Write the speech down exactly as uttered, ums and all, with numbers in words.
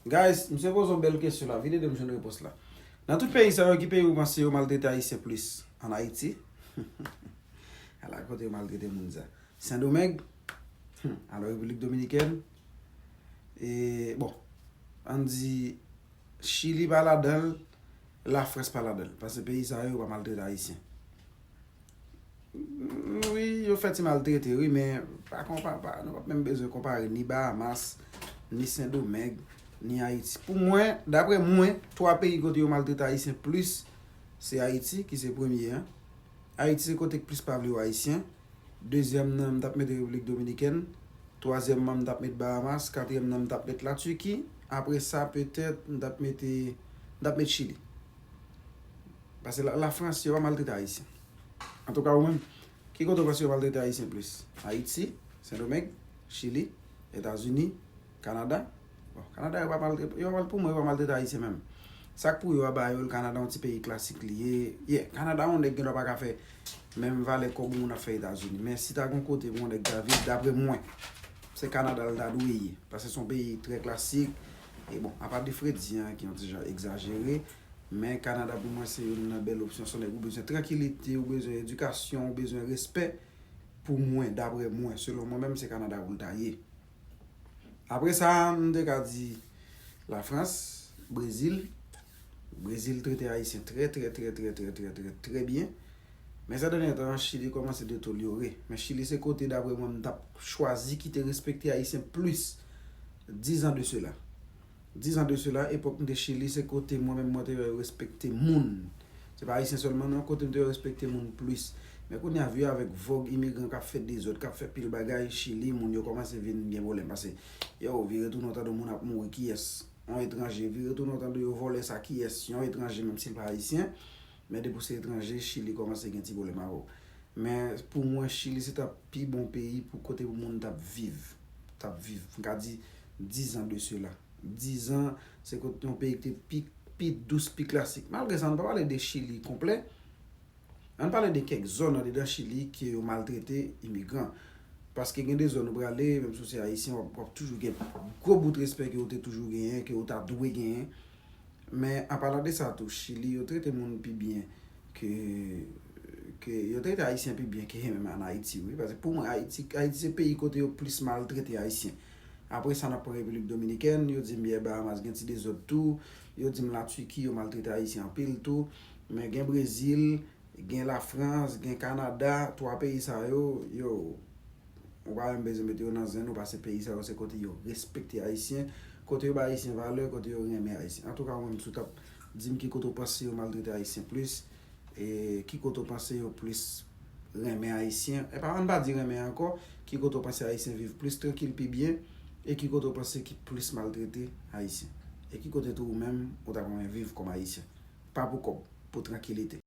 Guys, m se poze yon bèl kesyon la, vin ede m jwenn repons la. Nan tout peyi sa yo, ki peyi ou panse yo maltrete Ayisyen plis? Ann Ayiti? Ala kote yo maltrete moun sa. Sendomeng? Hmm, alò Repiblik Dominikèn? E, bon, ann di Chili pa ladan l, Lafrans pa ladan l. Paske peyi sa yo, yo pa maltrete Ayisyen. Wi, yo fè ti maltrete, wi, men pa konpa, pa, nou pa menm bezwen konpare ni Bahamas, ni Sendomeng, ni Ayiti. Pou mwen, daprè mwen, twa peyi kote yo maltrete Ayisyen plis, se Ayiti ki se premye an. Ayiti se kote k plis pa vle wè Ayisyen. Dezyèm nan, m t ap mete Repiblik Dominikèn. Twazyèm nan, m t ap met Bahamas. Katriyèm nan, m t ap met Latiki. Apre sa, petèt, m t ap mete, m t ap met Chili. Paske la, Lafrans, yo pa maltrete Ayisyen. Antouka, ou menm, ki kote w panse yo maltrete Ayisyen plis? Ayiti, Sendomeng, Chili, Etazini, Kanada? Bon, Kanada, yo pa maltrete, yo pa mal, pou mwen, yo pa maltrete Ayisyen menm. Sa k pou yo a ba yo l, Kanada yon ti peyi klasik li ye. Yeah, Kanada, yon nèg gen dwa pa ka fè menm valè kòb yon moun ap fè Etazini. Men si ta gon kote pou yon nèg ta viv, daprè mwen, se Kanada l ta dwe ye. Paske se yon peyi trè klasik. E bon, apa de fredi an, ki yon ti jan egzajere. Men Kanada pou mwen se youn nan bèl opsyon. Se yon nèg ou bezwen trankilite, ou bezwen edikasyon, ou bezwen respè. Pou mwen, daprè mwen, selon mwen menm, se Kanada pou l ta ye. Apre sa, m te ka di Lafrans, Brezil. Brezil trete Ayisyen trè, trè, trè, trè, trè, trè, trè, trè, trè byen. Men sa dènye tan an, Chili kòmanse detolyore. Men Chili se kote, daprè mwen, m t ap chwazi ki te respekte Ayisyen plis, dizan de sela. Dizan de sela, epòk m te Chili, se kote mwen menm mwen te wè yo respekte moun. Se pa Ayisyen sèlman, non, kote m te wè yo respekte moun plis. Men kounye a, vye avèk vòg imigran k ap fè dezòd, k ap fè pil bagay, Chili, moun yo kòmanse vin gen pwoblèm. Pase, yo, vire tounen w tande moun ap mouri, kiyès? Yon etranje. Vire tounen w tande yo vòlè sa, kiyès? Yon etranje, menm si l pa Ayisyen. Men depi w se etranje, Chili kòmanse gen ti pwoblèm avè w. Men pou mwen, Chili se t ap pi bon peyi pou kote pou moun t ap viv. T ap viv. M ka di dizan de sela. Dizan, se kote yon peyi ki te pi, pi dous, pi klasik. Malgre sa, nou pa pale de Chili konplè. Ann pale de kèk zòn andedan Chili ke yo maltrete imigran. Paske gen de zòn ou prale, menm si w se Ayisyen, w ap, w ap toujou gen gwo bout respè ke w te toujou genyen, ke w ta dwe genyen. Men, anpalan de sa tou, Chili, yo trete moun pi byen ke, ke, yo trete Ayisyen pi byen ke menm ann Ayiti, wi. Paske pou mwen, Ayiti, Ayiti se peyi kote yo plis maltrete Ayisyen. Apre sa, n ap pran Repiblik Dominikèn, yo di m yè Bahamas gen ti dezòd tou, yo di m Latiki, yo maltrete Ayisyen anpil tou. Men gen Brezil, gen Lafrans, gen Kanada, twa peyi sa yo, yo, ou pa menm bezwen mete yo nan zen nou, paske peyi sa yo se kote yo respekte Ayisyen, kote yo ba Ayisyen valè, kote yo renmen Ayisyen. Antouka, ou menm, si w t ap di m ki kote w panse yo maltrete Ayisyen plis, e ki kote w panse yo plis renmen Ayisyen, e pa, ann pa di renmen ankò, ki kote w panse Ayisyen viv plis trankil, pi byen, e ki kote w panse ki plis maltrete Ayisyen? E ki kote tou ou menm, ou t ap renmen viv kòm Ayisyen? Pa pou kòb, pou trankilite.